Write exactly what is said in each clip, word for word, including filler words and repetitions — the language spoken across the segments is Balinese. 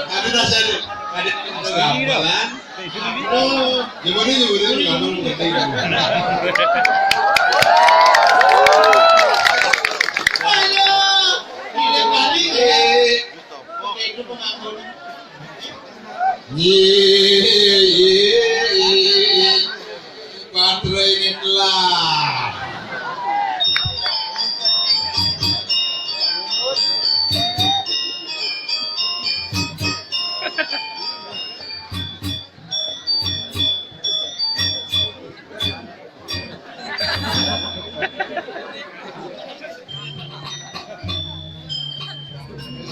Ada rasa ada. Ada gambaran. Oh, gimana, gimana, gimana? Ayo, gila kali, ya. Oke, itu pengakuan. Ye, ye, ye, ye. Baterai ini telah.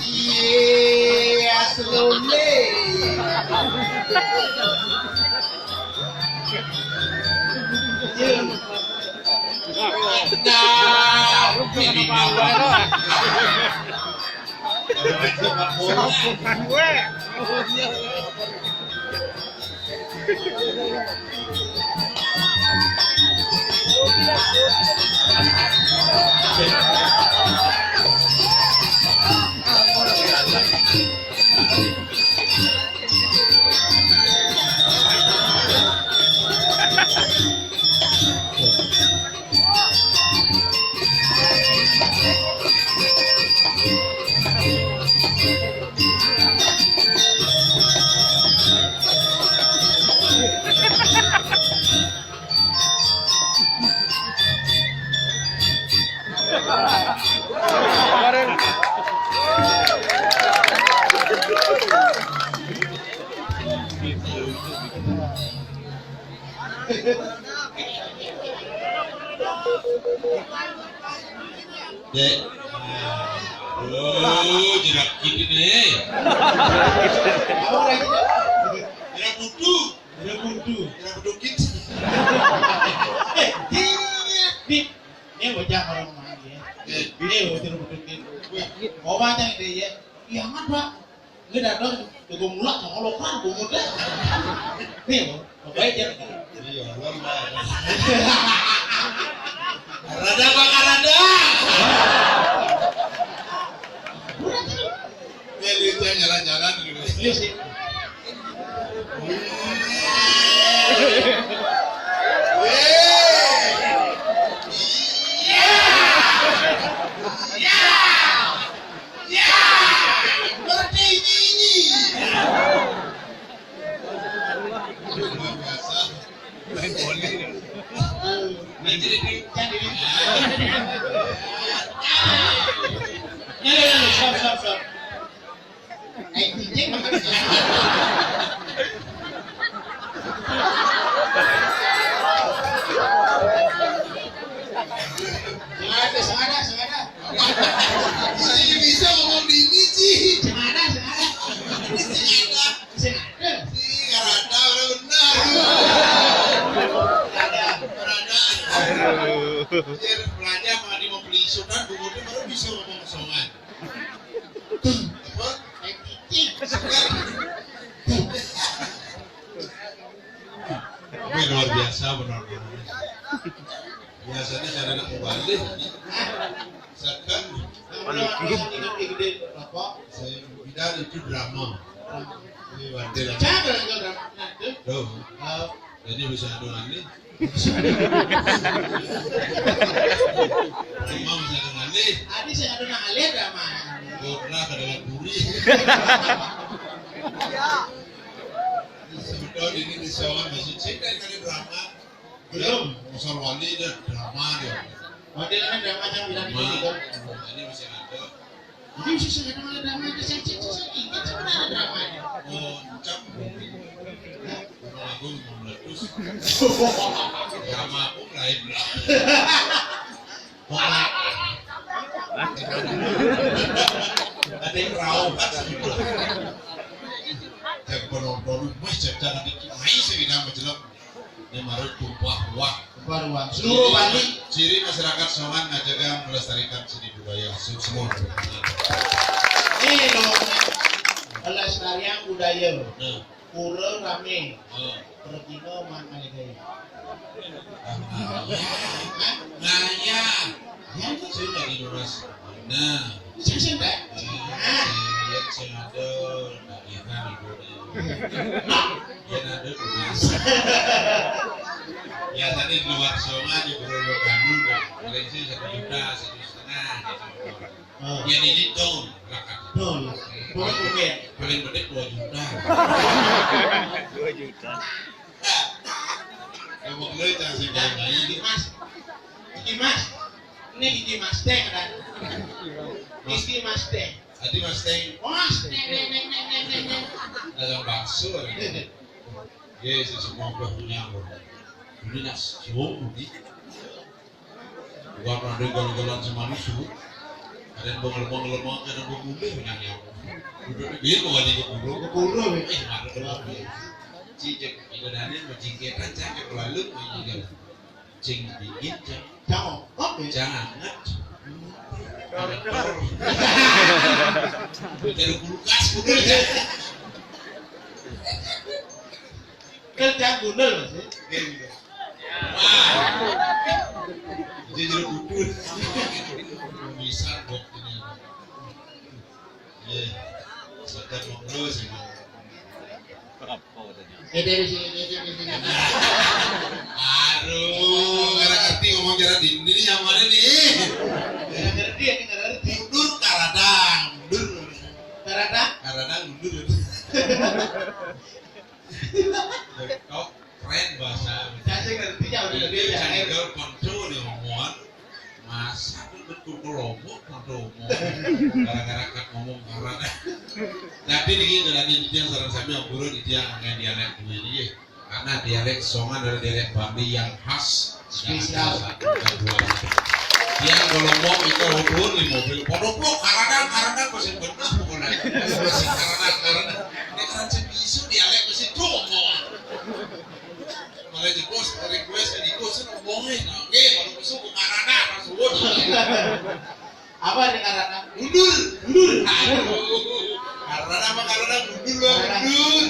Iya, slowly. Nah, ini mah. Bukan gue. Dek. Oh, jerak gitu deh. Jerak budu. Jerak budu. Jerak bedukit. Eh, dia, Dik. Ini bocah orang mana ya? Eh. Ini bocah bedukit. Wih, mau baca ini ya? Iya, amat, Pak. Ini datang, jago mulak, sama lokal, bungut deh. Nih, mau baik ya. Iya, luar biasa. Rada apa rada? Ya, duitnya jalan-jalan gitu. Iya sih. Wih. Wih. Iya. Iya. Ya, ngerti ini. Luar biasa. Main bola. Nanti di, kan di. Ya, ya, ya, stop, stop, stop. Eh, D J makan siang. Sengaja, sengaja, sengaja. Bisa, bisa ngomong di ini, Ci. Sengaja, sengaja. Ini sengaja. Sengaja. Ih, rada, udah benar. Rada, rada. Biar belanja sama di mobil isukan, bungutin baru bisa ngomong songan. Apa? Tapi luar biasa benar-benar. Biasanya saya ada kembali. Sekarang saya bilang itu drama. Ini bandel. Siapa yang jual drama? Nah, tuh. Tuh. Oh. Jadi bisa anu aneh. Imam bisa anu aneh. Adi sing anu nang alih ada mah. Pernah ke dalam puri. Sebetulnya ini di Songan masih cinta kali drama. Belum. Mosor wali ada drama dia. Modelnya drama yang bilang itu. Drama. Ini masih ada. Ini bisa saya kenal drama yang saya cinta, saya ingat sebenarnya dramanya. Oh, Encok. Hah? Gunung Agung lima belas. Drama aku lain lah. Pokoknya. Ada yang rawat gitu. Cek penonton, mas, cek jangan dikit. Main sih nama jelek. Ini marut tumpah ruah. Tumpah ruah. Seluruh Bali. Ciri masyarakat Songan ngajaga melestarikan seni budaya. Sukses semua. Ini dong. Pelestarian budaya. Nah. Pura rame. Oh. Pertino mangan gaya. Ngaya. Ya, itu sih dari Luras. Nah. Sing, sing, Pak. Nah. Sing ada, ndak bisa ibu. Ya ada tunas. Biasanya di luar sana di Purwodadi, paling sih satu juta, satu setengah, gitu. Oh. Ya, ini dong, rakan. Dong. Paling, paling gede dua juta. Dua juta. Nah, ngomong lu, jangan sih, jangan. Ini, Mas. Ini, Mas. Ini, ini, Mas Teh, kan? Ini, Mas Teh. Tadi Mas Teh. Oh, Mas Teh, Teh, Teh, Teh, Teh, Teh. Dagang bakso, ya. Iya, si semua buah punya, bro. Ini nas, jom, ini. Bukan ada galan-galan semanis, Bu. Ada yang bengel-bengel, ada yang bengel, yang, yang. Udah, dia mau aja ke burung. Ke burung, ya? Eh, mana ke burung? Cicek, itu dari bajingetan, cakep lalu, ini kan. Cing dingin, cak. Cakep, oke. Jangan, nget. Ada telur. Dari kulkas, kulkas. Kerja gundul, Mas, ya? Iya, gitu. Wah. Jadi jeruk putih. Bisa, Bok, ini. Iya. Sadar mau terus, ya, Bang. Eh, dari sini, dari sini, dari sini. Aduh, nggak ngerti ngomong cara di ini yang mana nih? Nggak ngerti, ya, nggak ngerti. Mundur, karadang, mundur. Karadang? Karadang, mundur. Tok, keren bahasa. Saya sih ngerti ya, udah. Jadi, dia saya ya. Tinggal kontrol nih omongan. Masa betul kelompok, kontrol omongan. Gara-gara kat ngomong karena. Tapi ini gitu, nanti dia saran saya yang buruk, dia nggak dialek dulu ini, ya. Karena dialek Songan adalah dialek Bali yang khas. Spesial. Yang khas, satu, yang dua. Dia kalau mau itu turun di mobil, pondok, pondok, karadang, karadang, pasti benar pokoknya. Pasti karadang, karadang. Ini kan saya bisu dialek mesti tuh omongan. Malah di kos, request di kos, kan ngomongin, nah, oke, kalau besok ke Kanada, pas subuh, nah, apa di Kanada? Mundur, mundur. Aduh, Kanada apa Kanada? Mundur, Bang, mundur.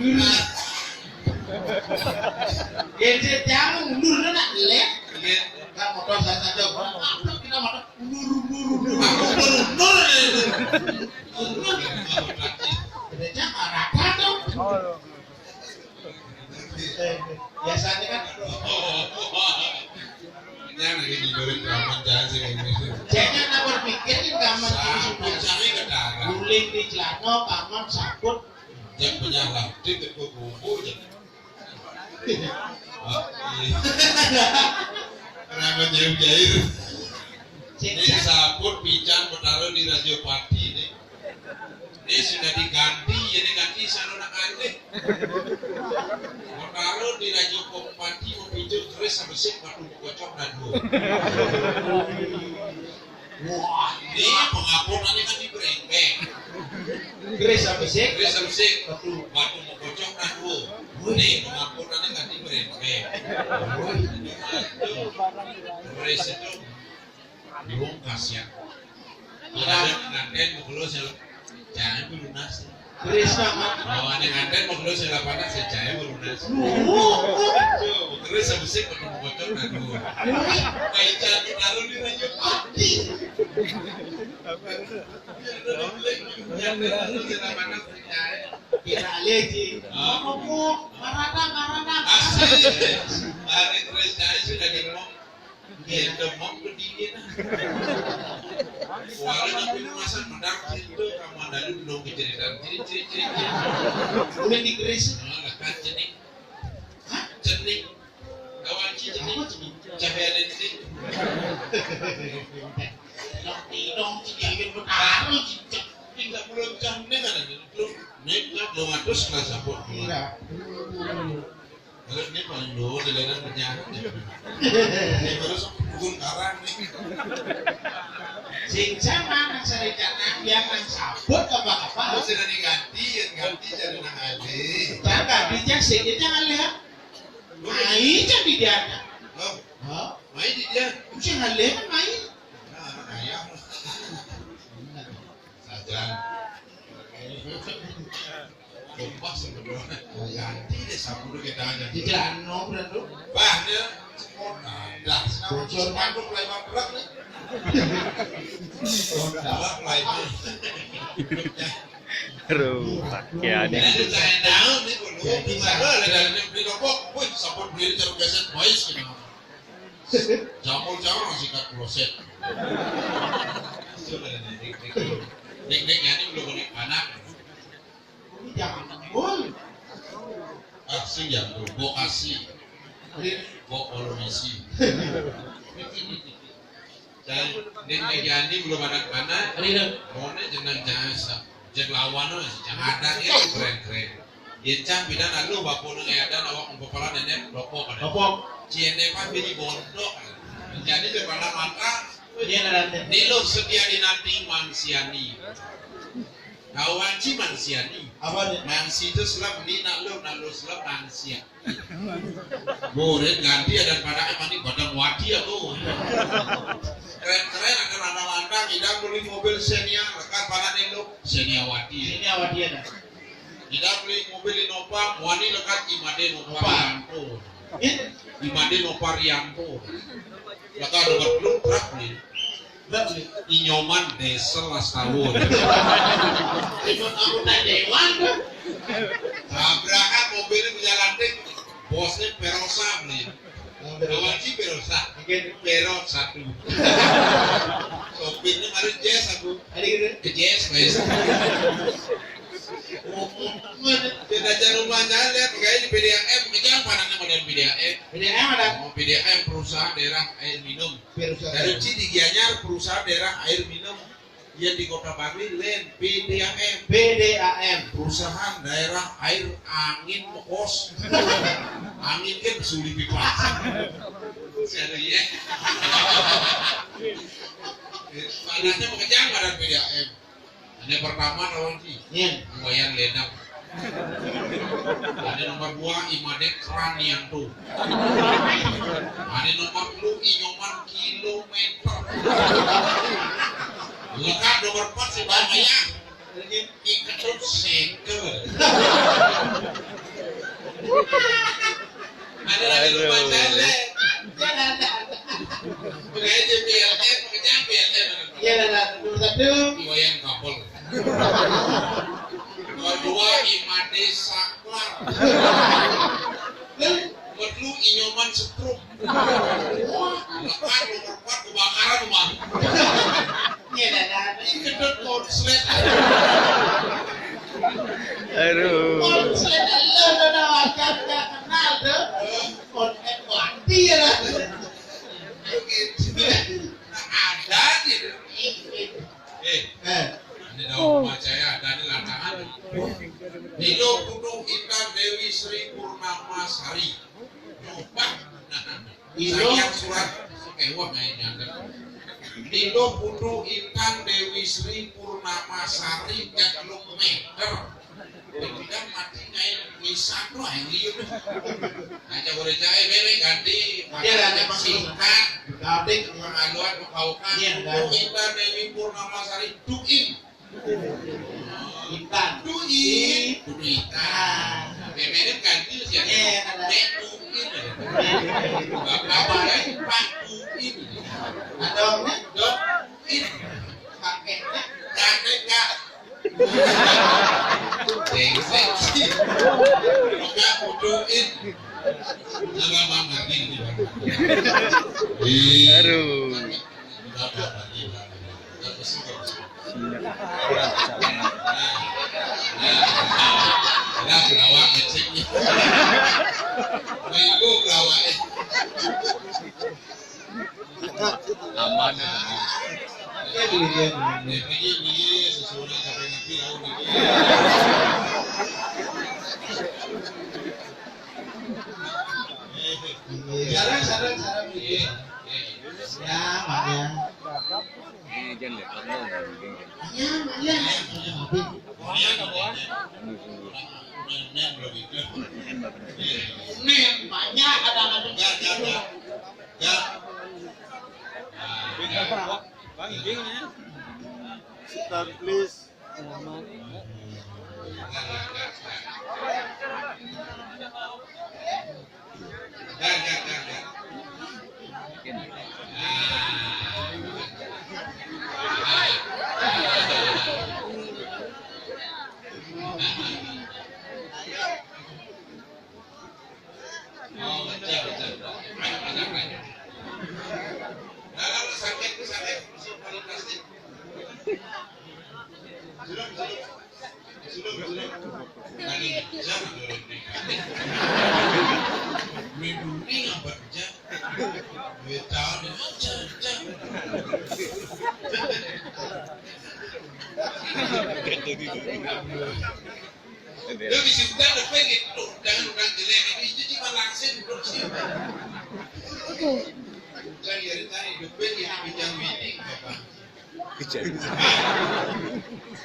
Mundur. Gadget yang mundur, nak, lihat. Lihat. Kan motor saya saja, apa kita motor? Mundur, mundur, mundur. Mundur, mundur. Mundur. Gadgetnya Kanada tuh. Biasanya kan. Ini lagi ngidurin kaman, jangan sih, kayak gitu. Jangan apa pikirin kaman. Saput, cari ke darat. Guling di celana, kaman, saput. Yang punya latih, tepuk kuku, ya. Oh, iya. Kenapa jauh-jauh? Ini saput, pican, bertaruh di Radio Pati ini. Ini sudah diganti, ini ganti sana nak ganti. Mau taruh di laju kompati, mau pinjau keris sama sik, waduh, mau kocok dan dua. Wah, ini pengapunannya kan di Brembeng. Keris sama sik? Keris sama sik. Waduh. Waduh, mau kocok dan dua. Ini pengapunannya kan di Brembeng. Keris itu. Di wong kasihan. Ada nganten mau keluar sel-, jangan dulu nasi. Terus sama. Oh, ada nganten mau keluar sel-, apa nak, saya jaya mau lunas. Tuh, terus sama sih ketemu kocok dan dua. Kayak jatuh taruh di raja pati. Kita lagi. Oh. Apa kok? Marana, marana. Asli. Hari terus saya sudah di wong. Iya, demam kedinginan. Soalnya aku ini masa mendak itu, kamu ada dulu dong kejeritan. Ciri, ciri, ciri, ciri. Udah digeris. Nah, kan cenik. Hah? Cenik. Kawan ci cenik. Apa cenik? Cabai ada cenik. Dong, dong, ci diambil bertaruh, ci cek. Tinggal bulan jam ini kan ada. Lu, nek, nek, lu ngatus kelas apa? Iya. Kalau ini paling dulu, dilihat penjara. Ini baru sepuluh karang nih. Sing sama nang sarencana, yang nang sabut apa-apa. Lu sudah diganti, yang ganti jadi nang alih. Jangan ganti, jangan sing, jangan lihat. Lu mai jadi dia. Loh, hah? Mai di dia. Sing alih kan mai. Nah, ayam. Sajan. Kompas sebenarnya. Ganti deh, sapu tuh kita aja. Di jalan nomor tuh. Bah, dia. Dah, bocor. Sepanduk mulai mangkrak nih. Dah, mulai. Aduh, pakai aneh. Jadi saya tahu nih, kalau di mana ada dalam di Lombok, wih, sabun beli jeruk gesek boys gitu. Jamur-jamur masih kat kloset. Nek-nek ini belum kena anak. Ini jangan, Bul. Ah, sing ya, Bul. Bo kasih. Bo polomisi. Dan nek-nek ini belum ada anak. Ini dah. Mone jenang jasa. Jeg lawan wis, jang adan ya keren-keren. Yen cang bidan anu bapune ngedan awak ngepala nenek rokok ada. Rokok. Ciene pan bini bondok. Jadi daripada mata. Iya, nanti. Ni lo setia dinanti mansiani. Kawan ci mansiani. Apa nih? Mansi itu selam ni nak lo, nak lo selam mansia. Murid ganti ada pada emang ni badan wati aku. Keren-keren ada lantang-lantang, idang beli mobil Xenia, lekat pada nendok Xenia wati. Xenia wati ada. Idang beli mobil Innova, wani lekat Imade Nova. Nova. Rianto. Iya. Imade Nova Rianto. Lekat dekat lu truk nih. Inyoman diesel astawa. Ikut aku tak dewan tuh. Tabrakan mobilnya berjalan deh. Bosnya Perosa nih. Kawan si Perosa. Mungkin Perot satu. Sopirnya kemarin Jazz aku. Ada gitu. Ke Jazz, guys. Kita cari rumah jalan lihat kayak di P D A M, kejang panahnya model P D A M. P D A M ada. Oh, P D A M, perusahaan daerah air minum. Perusahaan. Dari Cidi di Gianyar, perusahaan daerah air minum. Yang di Kota Bangli lain P D A M. P D A M. Perusahaan daerah air angin mekos. Angin kan sulit pipa. Saya ya. Panahnya mengejang pada P D A M. Ini pertama lawan si. Iya. Wayan Lenang. Ada nomor dua, Imade Kranianto. Ada nomor telu, Inyoman Kilometer. Lekat nomor empat, si Bang Ayah. Iketut Sekel. Ada lagi. Aduh. Rumah Jale. Pakai aja P L N, pakai P L N. Iya, ada. Nomor satu. Iwayan Kapel. Nomor dua, Imade Saklar. Nomor telu, Inyoman Setrum. Lekat nomor empat, kebakaran rumah. Iya, dah, dah. Ini kedot konslet. Aduh. Konslet, lo, lo, lo, agak nggak kenal tuh. Konslet mati ya lah. Begitu. Nah, ada gitu. Eh, ini daun percaya ada di lantangan. Nilo Putu Intan Dewi Sri Purnama Sari. Coba. Nah, Ilo. Sakian surat. Oke, wah, nggak nyangka. Nilo Putu Intan Dewi Sri Purnama Sari, jak lu meter. Kemudian mati naik nisan tuh, ayo, iya tuh. Aja boleh jahit, bebe ganti. Iya, ganti. Singkat. Ganti. Pengaluan, pengaukan. Iya, ganti. Itu Intan Dewi Purnama Sari, duin. Intan. Duin. Duin. Duin. Bebe ini ganti sih ya. Iya, ada. Dek duin. Bapak, bapak, Pak duin. Ada orangnya? Dok in. Kakeknya. Kakek, Kak. Brengsek. Enggak, kuduin. Nama Mama ini. Aduh. Bapak ini. Bapak sih, Bapak sih. Nah, nah, nah, pelawak ngecek nih. Minggu pelawak, eh. Aman. Sarang, sarang, sarang. Ya, makanya. Makanya, makanya. Nen, banyak kadang-kadang. Ya, ya, ya. Ya. Bang, Bang, Bang, ya. Start, please. Sudah, sudah. Sudah, sudah. Tadi jam turun di kali. Minggu ini ngambat jam. Duit tahun ini jam, jam. Lu bisa udah depan gitu, jangan orang jelek ini, itu cuma langsung terus sih. Kan dari tadi depan ya, pinjam ini, apa? Kejadian.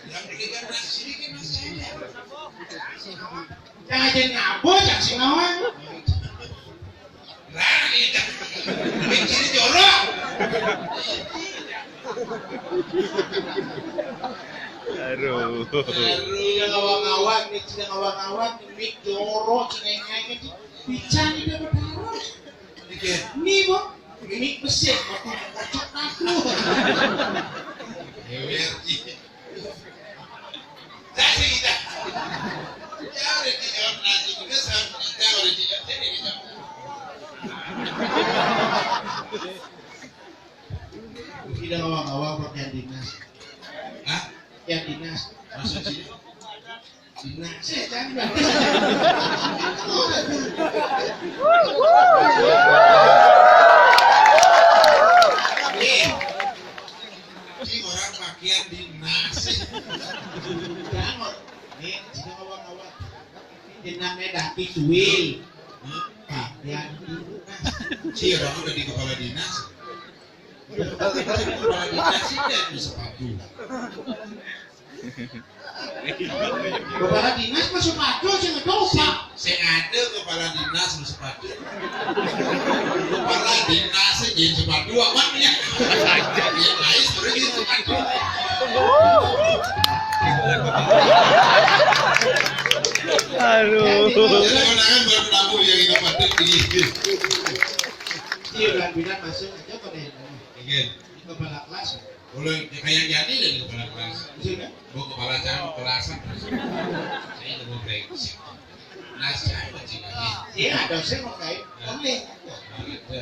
Yang belikan nasi sedikit, Mas, saya. Jangan jadi ngabur, jangan sing ngawang. Nah, iya. Mikir jorok. Aduh. Aduh, yang ngawang-ngawang, nih, cina ngawang-ngawang, nih, mik jorok, cina ngawang, nih, bicara dia berdarah. Iya. Nih, Bu, mik besar, waktu kocok aku. Ya, ya. Saya sih kita. Ya, udah dijawab nasi juga, saya udah dijawab, saya udah dijawab. Kita ngawang-ngawang pakaian dinas. Hah? Pakaian dinas. Maksud sih? Dinas, saya kan. Nih, ini orang pakaian dinas. Jangan. Nih, kita ngawang-ngawang. Jenenge Daki Suwil. Hah? Pakaian dinas. Si orang udah di kepala dinas. Kepala dinas sih, dia di sepatu. Kepala dinas mah sepatu sing ngedopak. Sing ada kepala dinas mah sepatu. Kepala dinas sing sepatu aman ya. Ya, lain terus di sepatu. Aduh. Jadi, kemenangan buat tamu yang inovatif ini. Iya, bulan-bulan masuk aja pada yang ini. Oke. Ini kepala kelas. Boleh, ya, kayak jadi dari kepala kelas. Iya, kan? Mau kepala jangan kepala asam. Saya udah mau break. Nah, siapa sih? Iya, ada saya mau kain. Nah. Boleh. Nah, gitu.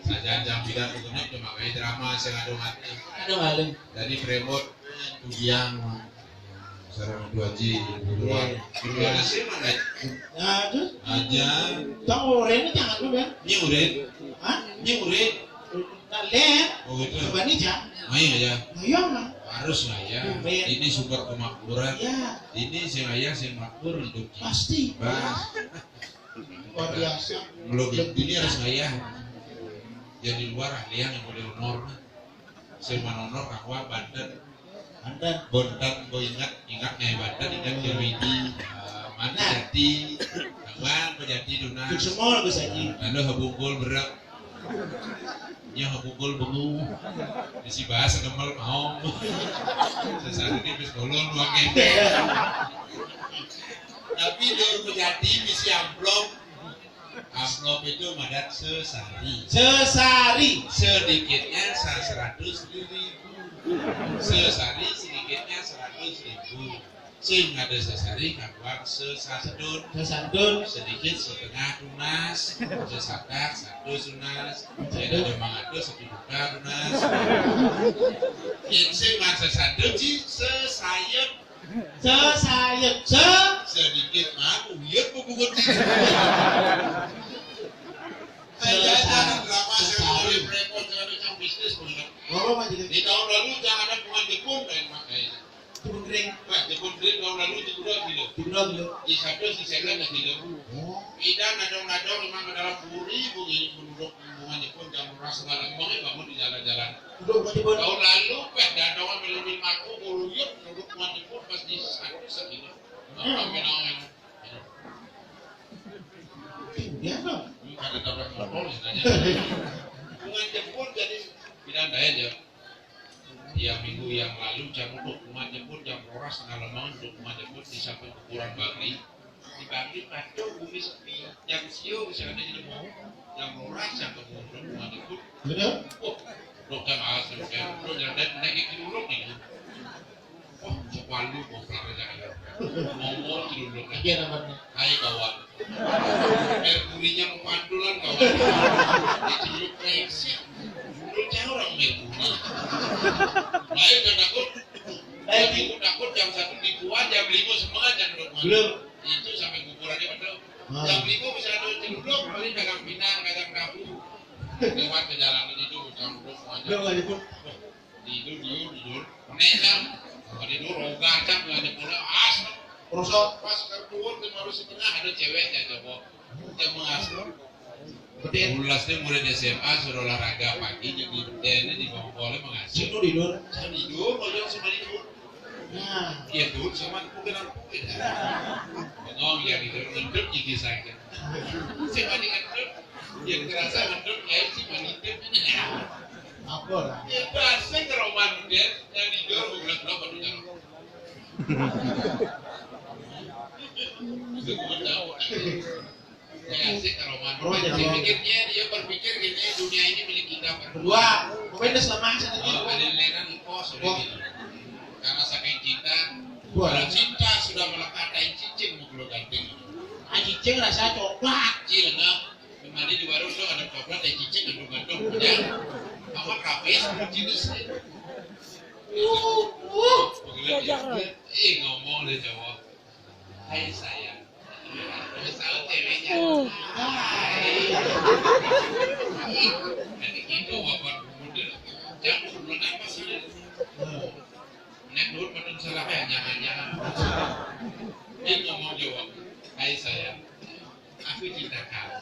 Saja jam bilang pokoknya cuma kayak drama, saya ngadong hati. Aduh, malu. Dari Bremot, Tugiang, sareng Tuaji, Tuaji. Iya. Tuaji sih mana? Nah, terus? Aja. Tong urin jangan lu, kan? Ini urin. Hah? Ini urin. Nah, lihat. Oh, gitu. Coba nih, Jang. Ayo, ya. Ayo, Mang. Harus lah, ya. Iya. Ini sumber kemakmuran. Iya. Ini sing ayah, sing makmur hidup. Pasti. Bah. Luar biasa. Belum ini harus ayah. Jadi luar ahli yang boleh honor. Sing manonor kakuan Banten. Banten. Banten, bo ingat, ingat Nyai Banten, ingat Nyai Widi. Eh, mana Jati? Kakuan, bo Jati, Dunas. Semua bisa, Ji. Lalu habungkul berak. Nya habungkul bengu. Bisi bahasa gemel maong. Sesari ini bis bolon dua kene. Tapi dur bo Jati bisi amplop. Amplop itu madat sesari. Sesari. Sedikitnya sa-, seratus ribu. Sesari sedikitnya seratus ribu. Sing ada sesari kakuan sesantun. Sesantun. Sedikit setengah tunas. Sesatak satu tunas. Sing ada mangatus satu juta tunas. Yang sing mah sesantun sih sesayet. Sesayet, se- Sedikit mah, uyut bubungut. Saya jangan drama, saya mau repot, saya ada yang bisnis, Bang. Ngomong aja. Di tahun lalu jangan ada bunga jepun, lain makanya. Jepun kering. Wah, jepun kering tahun lalu itu udah gitu. Itu udah gitu. Di satu, di second, gitu. Oh. Idan nadong-nadong memang dalam puri, bu, ini penduduk bunga jepun jam ras malam, bangun di jalan-jalan. Udah, bukan jepun. Tahun lalu, peh, dadongan melumil mako, kuluyut, penduduk bunga jepun pas di satu, segini. Orang menongan. Iya, Bang. Ada tabrak motor, misalnya. Bunga jepun jadi pindah daya, ya. Tiap minggu yang lalu, jam untuk bunga jepun, jam roras, ngalamangan untuk bunga jepun di samping kuburan Bangli. Di Bangli, kacau, bumi sepi. Jam sio, misalnya, jadi mau. Jam roras, jam kuburan bunga jepun. Betul? Oh, dokter awas, dokter. Dokter, naik, naik ke dulu, gitu. Wah, sepalu mau pelajaran. Ngomong dulu. Iya, namanya. Hai, kawan. Merkurinya mau pantulan, kawan. Itu lu brengsek. Lu jangan orang Merkuri. Baik, udah takut. Jam lima semua kan jam dua. Belum. Itu sampai kuburannya betul. Ah. Jam lima bisa ada celuduk, paling dagang pinang, dagang tahu. Lewat ke jalan itu, jam dua aja. Belum aja pun. Tidur, tidur, tidur. Nek kan, kalau tidur, roga, cak, nggak ada pula. As, Rosok. Pas keluar, lima ratus setengah, ada ceweknya, coba. Dia mengasuh. Betul. Ulasnya mulai di S M A, suruh olahraga pagi, jadi dia ini di bawah bola mengasuh. Situ tidur. Saya tidur, kalau dia sama tidur. Nah. Iya, tuh, sama bukan aku, beda. Bengong, ya, tidur, ngendut, gigi sakit. Saya mandi ngendut, yang kerasa ngendut, ya, sih, mandi ngendut. Apa lah? Ya, bahasa ke Roman, dia, yang tidur, bukan apa, bukan. Itu bukan tahu. Ya, asik, Roman. Roman, dia pikirnya, dia berpikir gini, dunia ini milik kita berdua. Pokoknya selama saya Oh, ada yang lain kos, udah gitu. Karena saking cinta, Wah. Kalau cinta sudah melekat, tai cicing mau keluar ganti. Ah, cicing rasa coklat. Cil, nah. Mandi di warung tuh ada coklat, tai cicing, aduk-aduk, ya. Apa kapis, jenis. Uh, uh. Diajak, Roy. Eh, ngomong deh, cowok. Hai, sayang. Tahu ceweknya. Hmm. Hai. Jadi gitu, wafat muda. Jangan sebelum apa sih? Nek Nur, menurut salah, eh, jangan-jangan. Dia ngomong jawab, "Hai, sayang, aku cinta kamu."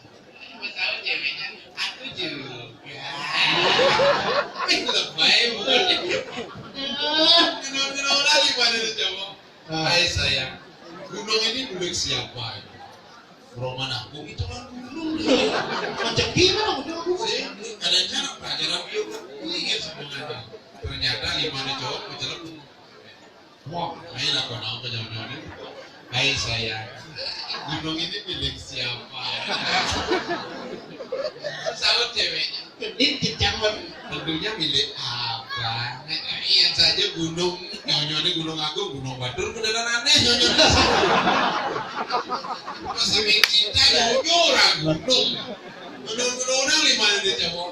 Apa tahu ceweknya, "Aku juga." Eh, lebay, bukan? Kenal-kenal lagi pada itu, coba. Ah. Hai, sayang, gunung ini milik siapa? Roman aku itu kan gunung. Rezeki mana gunung aku? Sih, ada cara pelajaran biologi ya sebenarnya. Ternyata lima cowok mencelep. Wah, ayo lah kau naon ke jauh-jauh ini. Hai, sayang, gunung ini milik siapa? Saut ceweknya. Kedin kencang banget. Tentunya milik abang. Nah, iya saja gunung, nyonya ini gunung agung, gunung batur beneran aneh nyonya. Pas sampai kita nyonya orang gunung. Gunung-gunung orang lima di Jawa.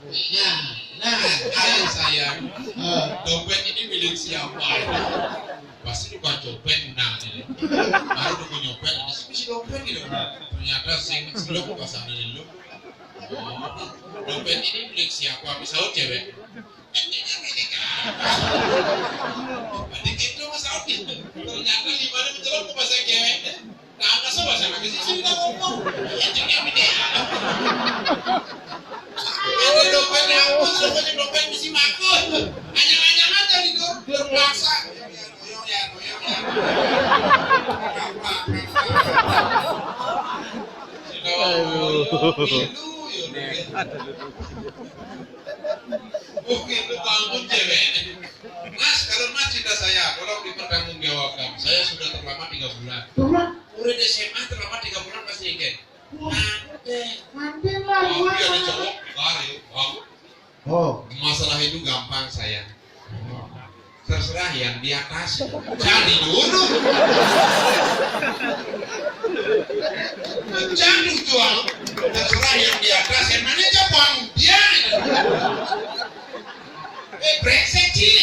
Nah, nah, hai, sayang. Eh. Dompet ini milik siapa? Pasti bukan copet, nah, ini. Baru aku nyopet, ada sih, si dompet gitu. Ternyata sing seluk pasangan ini lu. Oh, dompet ini milik siapa? Misalnya cewek. Ini milik apa? Berarti gitu, Mas Audi. Ternyata lima ini mencelok ke bahasa cewek. Nah, masa bahasa Inggris sih, sudah ngomong. Ya, jadi apa dia? Ada dompet yang aku, sudah banyak dompet misi maku. Anyang-anyangan dari dulu, terpaksa. Goyang ya, goyang ya. Sudah ngomong, aduh. Milu, ya, udah. Mungkin lu bangun cewek. Mas, kalau Mas cinta saya, tolong dipertanggungjawabkan. Saya sudah terlambat tiga bulan. Terlambat? Murid S M A terlambat tiga bulan pasti ikut. Wah. Nanti. Nanti lah, Wah, gua iya, ada sama. Cowok. Wah, iya, wah. Oh. Masalah itu gampang, sayang. Terserah yang di atas. Cari dulu. Cari jual. Terserah yang di atas. Yang mana aja bang? Dia. Eh, brengsek sih.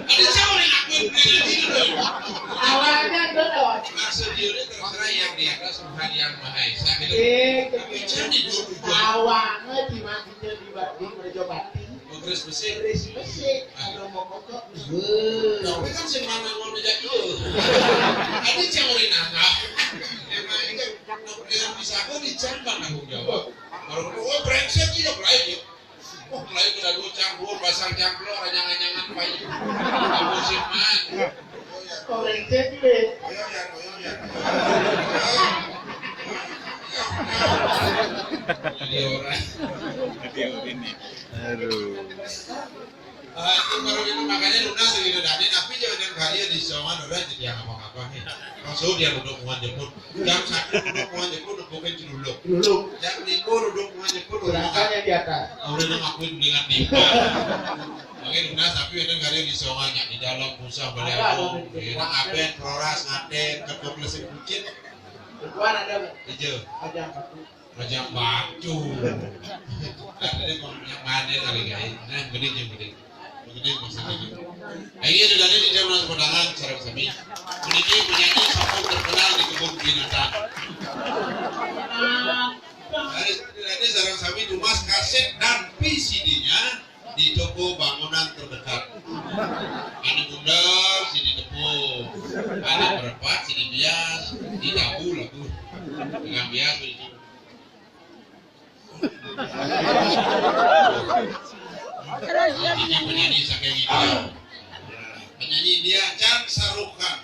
Ada siapa yang ngakuin brengsek gitu, loh? Awalnya dulu. Maksud dia terserah yang di atas, Tuhan yang Maha Esa gitu. Eh, tapi jadi dulu. Awalnya di mana? Jadi bagi kerja bakti. Oh, terus besi. Terus besi. Kalau mau kokok, weh. Tapi kan sing mana mau dijak itu. Ada cang ori nangka. Emang ini kan, dengan bisa aku di cang kan tanggung jawab. Baru, oh, brengsek, iya, mulai, ya. Oh, mulai kita dulu cang, dulu pasang cangklor, anyang-anyangan, payu. Kamu sih, man. Koreksi deh. Jadi orang. Jadi orang ini. Aduh. Eh, itu baru itu makanya lunas gitu, dan ini tapi jangan kalian di sowan orang jadi yang apa-apa nih. Langsung dia duduk muat jemput. Jam satu duduk muat jemput, duduk mungkin celuluk. Celuluk. Jam lima duduk muat jemput, duduk. Gerakan yang di atas. Ah, udah nang akuin dengan lima. Makanya lunas tapi udah kalian di sowannya di dalam pusat balik. Ada, aku. Ada, ada. Ya, nang aben, proras, ngaten, ketok lesik bucin. Bukan ada, Bang. Ijo. Ada yang bagus. Raja Batu. Ada yang mana kali, guys? Nah, gede je, gede. Gede maksudnya gitu. Ayo, udah ada di Mas pedangan sareng sami. Puniki penyanyi sampun terkenal di kebun binatang. Dari tadi sareng sami tumbas kaset dan V C D-nya di toko bangunan terdekat. Anu bundar, C D tepung. Anu berempat, C D bias. Di tabu lagu. Dengan bias begitu. Ini penyanyi saking India. Penyanyi India, Cang Sarukan.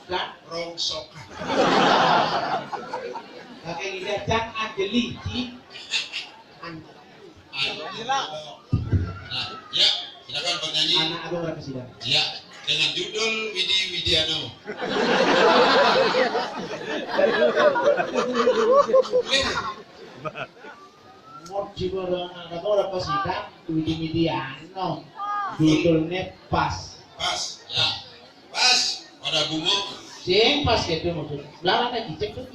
Cang? Rongsokan. Saking India, Cang Anjeli, Ci. An- Nah, ya, silakan penyanyi. Anak Abang Raka Sidang. Ya, dengan judul Widi Widiano. Mau jiwa anak Abang Raka Sidang, Widi Widiano. Judulnya pas. Pas, ya. Pas, pada bungo. Sing pas gitu maksud. Belakang lagi, cek tuh.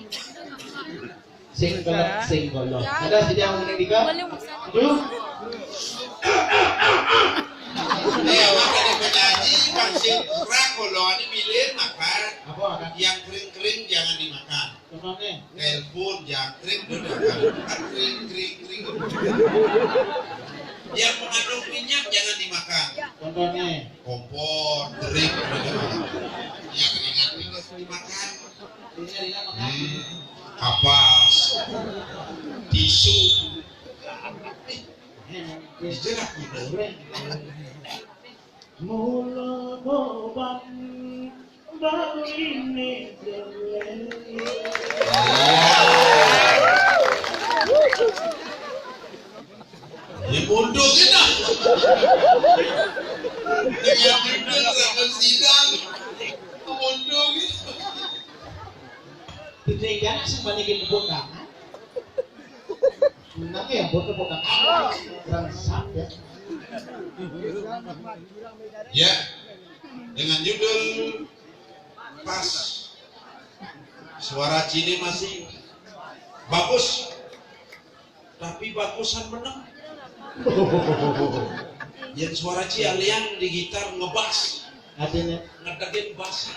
Sing kelek, sing golok. Ada sih yang ngomong di kau? Aduh. Nih, awak dari penyanyi, Bang Sing Rak, kalau ini milih makan. Apa makan? Yang kering-kering jangan dimakan. Contohnya? Telepon, jangkrik, udah kan. Kan kering, kering, kering. Yang mengandung minyak jangan dimakan. Contohnya? Kompor, terik, udah kan. Yang ringan-ringan dimakan. Ini ringan makan. Hmm, kapas, tisu. Dijerak gitu. Mula boban baline jelek. Ya bodoh kita. Ya bodoh sama sidang. Bodoh gitu. Tidak, jangan sing banyakin tepuk tangan. Menang ya, buat tepuk tangan. Rengsek ya. Ya, dengan judul Pas. Suara Cine masih bagus, tapi bagusan menang. Yang suara Ci Aliang di gitar ngebas. Artinya? Ngedegin basan.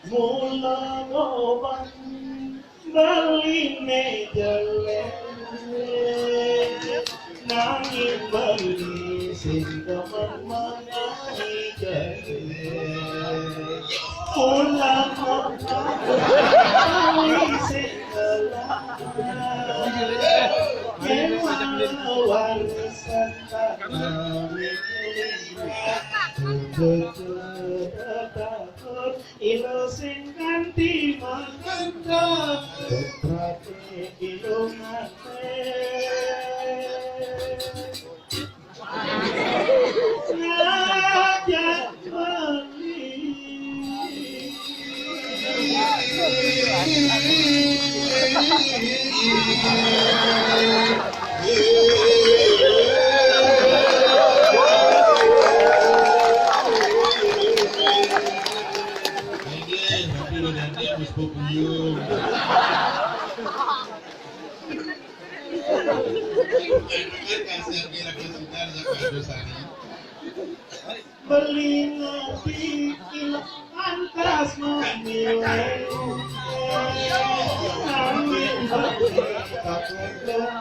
Mula boban baline jelek, nanging bali sing demen menawi jelek. Mula boban bali sing jelek, yen warisan tak nami. Ilo sing kanthi makanta, putrane ilungate. Ngajak beli. Ayo, tapi lo ganti, Mas Popuyung. Beli ngerti ilang antas memilih. Amin, beli takut salah.